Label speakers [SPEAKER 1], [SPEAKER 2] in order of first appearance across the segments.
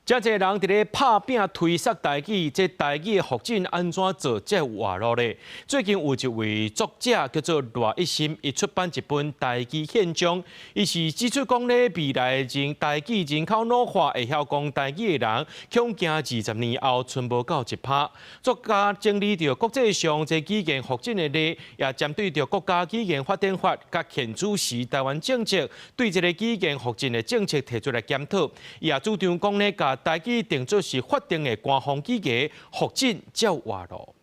[SPEAKER 1] 遮濟人佇咧拍拚推捒台語，這台語的復振按怎做才有活路咧？最近有一位作者叫做賴一心，伊出版一本台語憲章，伊是指出講咧，未來人台語人口老化，會曉講台語的人，恐驚20年後賰無到1%。作家整理著國際上這語言復振的例，也針對著國家語言發展法佮現主時台灣政策，對這个語言復振的政策提出來檢討。伊也主張講咧，共台語定做是法定的官方語言，復振才有活路。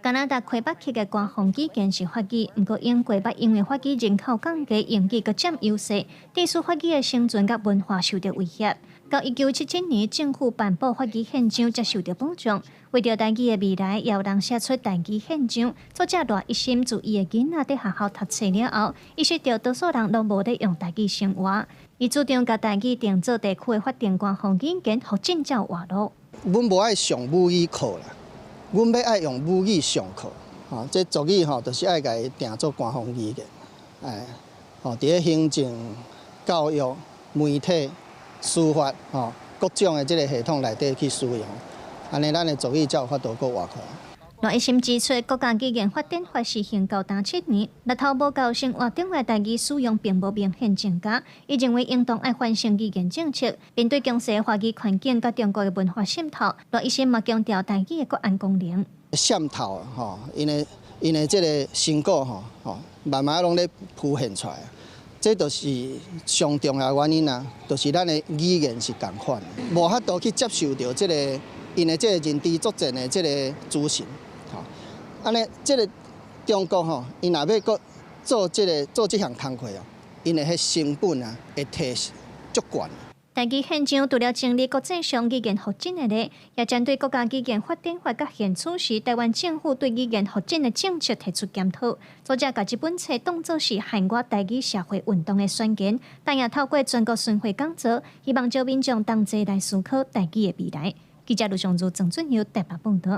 [SPEAKER 2] 加拿大魁北克的官方語言是法語，毋過英國捌因為法語人口降低，英語閣佔優勢，致使法語的生存佮文化受著威脅。到1977年，政府頒布法語憲章，才受著保障。為著台語的未來，也有人寫出台語憲章。作者賴一心自伊的囡仔佇學校讀冊了後，意識著多數人攏無咧用台語生活。伊主張共台語定做地區的法定官方語言，復振才有活路。
[SPEAKER 3] 阮無愛上母語課啦，阮欲愛用母語上課，吼，這族語吼，就是愛共伊定做官方語言，哎，吼，佇咧行政、教育、媒體、司法，吼，各種的這个系統內底去使用，按呢咱的族語才有法度閣活起來。
[SPEAKER 2] 賴一心指出，國家語言發展法實行到今7年，日頭無夠生活中的台語使用並無明顯增加。伊認為應當愛反省語言政策，面對強勢華語環境佮中國的文化滲透，賴一心嘛強調台語的國安功能。
[SPEAKER 3] 滲透吼，𪜶的這个成果吼，吼，慢慢攏咧浮現出來。這就是上重要的原因啊，就是咱的語言是仝款，無法度去接受著這个𪜶的這个認知作戰的這个資訊。按呢，這个中國吼，𪜶若欲閣做這个做這項工課哦，𪜶的彼成本啊會提足懸。
[SPEAKER 2] 台語憲章除了整理國際上語言復振的例，也針對國家語言發展法佮現此時台灣政府對語言復振的政策提出檢討。作者共這本冊當作是海外台語社會運動的宣言，但也透過全國巡迴講座，希望招民眾同齊來思考台語的未來。記者盧尚如、鄭俊佑台北報導。